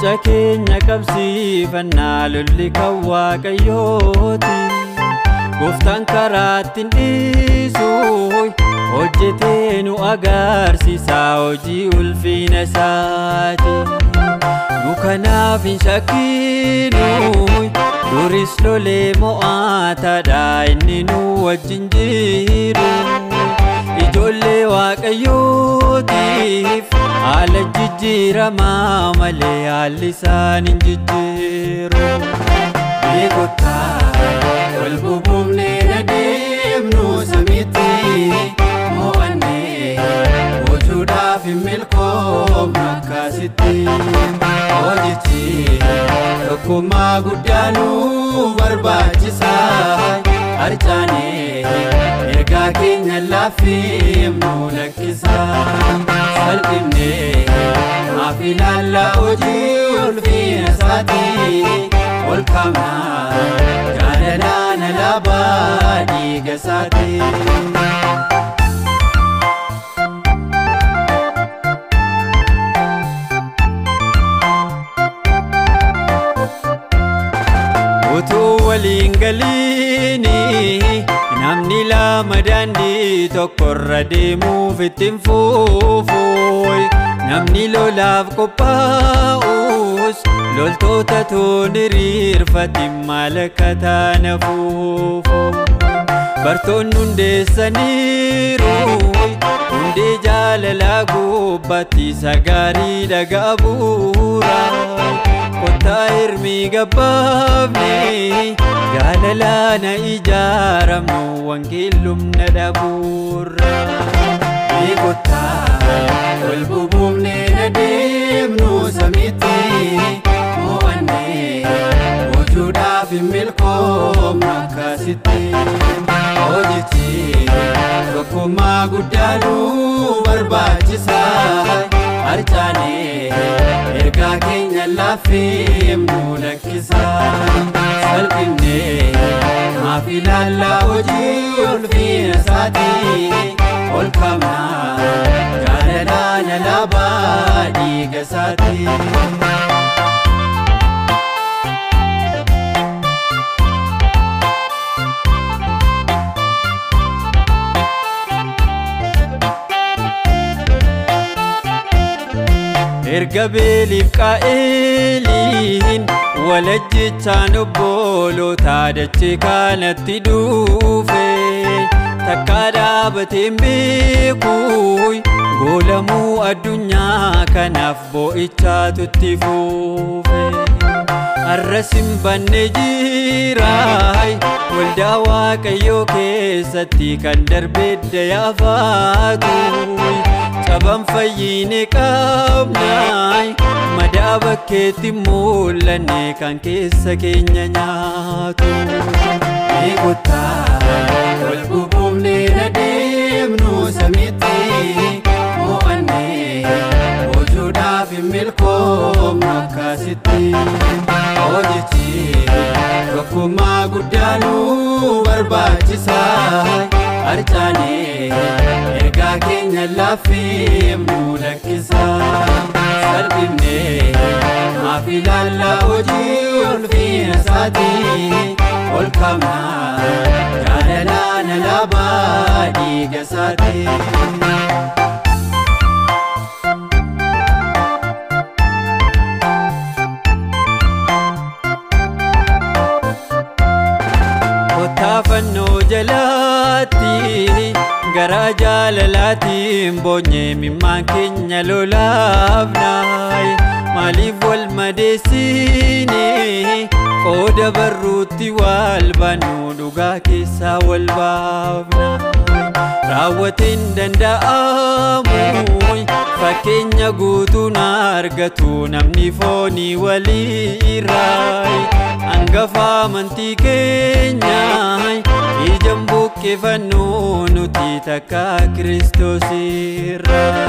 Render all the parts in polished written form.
Leenca keenya qabsiifannaa lolli kan Waaqayyooti. Gooftaan karaatti hin dhiisu hojjetee nu agarsiisa hojii ulfina isaati. Nu kanaaf hin shakkinu duris lolee mo'ataadha inni nu wajjin jiru. Ijoollee Waaqayyootiif haala jijjiiramaa malee haalli isaan hin jijjiiru. Beekottaa wal bubuufnee adeemnu samiitti mo'annee hojuudhaaf hin milkoomnu akkasitti. Hojichi tokkummaa guddaa nu barbaachisa harcaanee ergaa keenya laaffifnu lakkisa. Salphifnee maaf ilaalla hojii ulfina isaati ol kaafnaa jaalalaan alaabaa dhiiga isaati. Utuu waliin galiini namni lama daandii tokkorra deemuuf ittiin fuufu. Namni lolaaf qophaa'us loltoota toon hiriirfati maal akka taana fuufu. Bartoonni hundeessaniiru hundee jaalalaa gubbaatti isa gaarii dhagaa bu'uura. Kottaa hirmii gabbaafne jaalalaan ijaaramnu wangeelumna dhabuurra. Beekottaa wal bubuufnee adeemnu samiitti mo'annee hojuudhaaf hin milkoomnu akkasitti. Hojichi tokkummaa guddaa nu barbaachisa harcaanee ergaa keenya laaffifnu lakkisa. Salphifnee maaf ilaalla hojii ulfina isaati ol kaafnaa jaalalaan alaabaa dhiiga isaati. Erga beeliif qaa'eliin walajjichaan obboloota dachee kanatti dhufe takka dhaabateen beeku goolamuu addunyaa kanaaf boo'ichaatu itti fuufe. Arras hin banne jiraay waldaa Waaqayyoo keessatti kan darbee yaafaatu. Caban fayyine qabnaay madaa bakkeetti mul'anne kan keessa keenya nyaatu. Beekottaa wal bubuufnee adeemnu samiitti mo'annee hojuudhaaf hin milkoomnu akkasitti. Hojichi tokkummaa guddaa nu barbaachisa harcaanee ergaa keenya laaffifnu lakkisa. Salphifnee maaf ilaalla hojii ulfina isaati ol kaafnaa jaalalaan alaabaa dhiiga isaati. Kottaa fannoo jalaatti garaa jaalalaatiin boonyee mimmaan keenya lolaafnaay. Maaliif wal madeessine qooda barruutti wal baannu dhugaa keessaa wal baafna. Raawwateen danda'amu fakkeenya guutuun argatu namni foonii waliirraa. Hangafa amantii keenyaa ijaan buqqifannuu nuti takka Kiristoosirraa.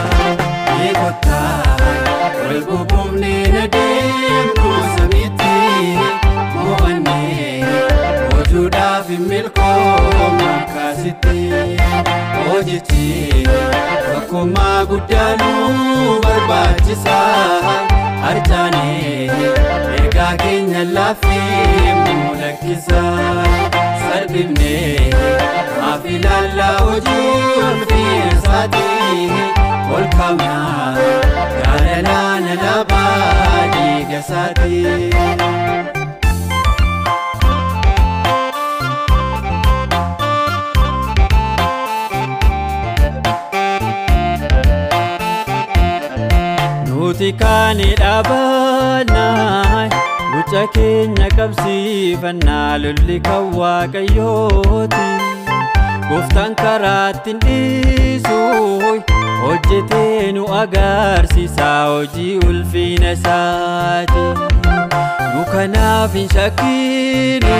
Beekottaa wal bubuufnee adeemnu samiitti mo'annee hojuudhaaf hin milkoomnu akkasitti. Hojichi tokkummaa guddaa nu barbaachisa harcaanee Laaffimnu lakkisa salphifnee maaf ilaalla hojii ulfina isaatii ol kaafnaa jaalalaan alaabaa dhiiga isaatii. Nuti kaane dhaabannaa guca keenya qabsiifannaa lolli kan Waaqayyooti. Gooftaan karaatti hin dhiisu hojjetee nu agarsiisa hojii ulfina isaati. Nu kanaaf hin shakkinu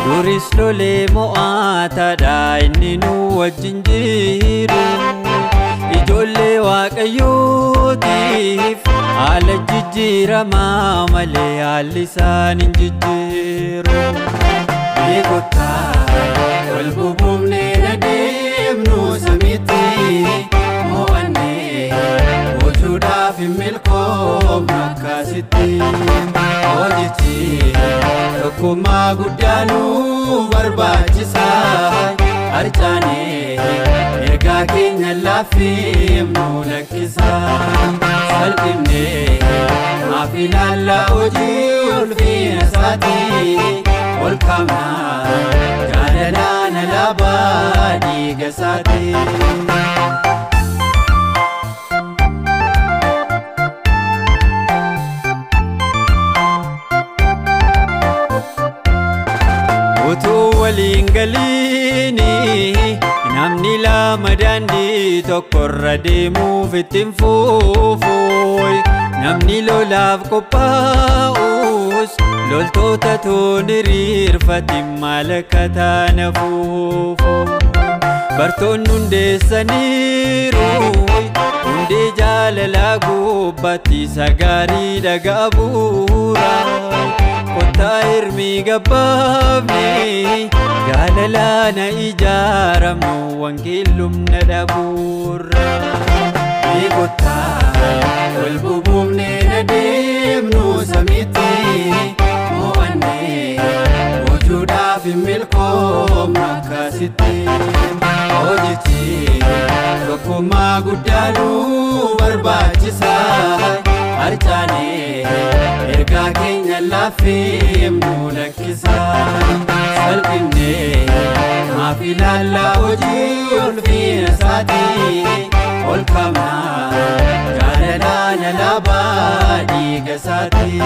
duris lolee mo'ataadha inni nu wajjin jiru. Ijoollee Waaqayyootiif haala jijjiiramaa malee haalli isaan hin jijjiiru. Mee kottaa wal bubuufnee adeemnu samiitti mo'annee boojuudhaaf hin milkoomnu akkasitti. Hojichi tokkummaa guddaa nu barbaachisa harcaanee ergaa keenya laaffimnu lakkisa salphifnee maaf ilaalla hojii ulfina isaatii ol kaafnaa jaalalaan alaabaa dhiiga isaatii. Utuu waliin galiini namni lama daandii tokkorra deemuuf ittiin fuufu. Namni lolaaf qophaa'us loltoota toon hiriirfati maal akka taana fuufu. Bartoonni hundeessaniiru hundee jaalalaa gubbaatti isa gaarii dhagaa bu'uura. Kottaa hirmii gabbaafne jaalalaan ijaaramnu wangeelumna dhabuurra. Mee kottaa wal bubuufnee adeemnu samiitti mo'annee boojuudhaaf hin milkoomnu akkasitti. Hojichi tokkummaa guddaa nu barbaachisa harcaanee ergaa keenya laaffimnu lakkisa salphifnee maaf ilaalla hojii ulfina isaatii ol kaafnaa jaalalaan alaabaa dhiiga isaatii.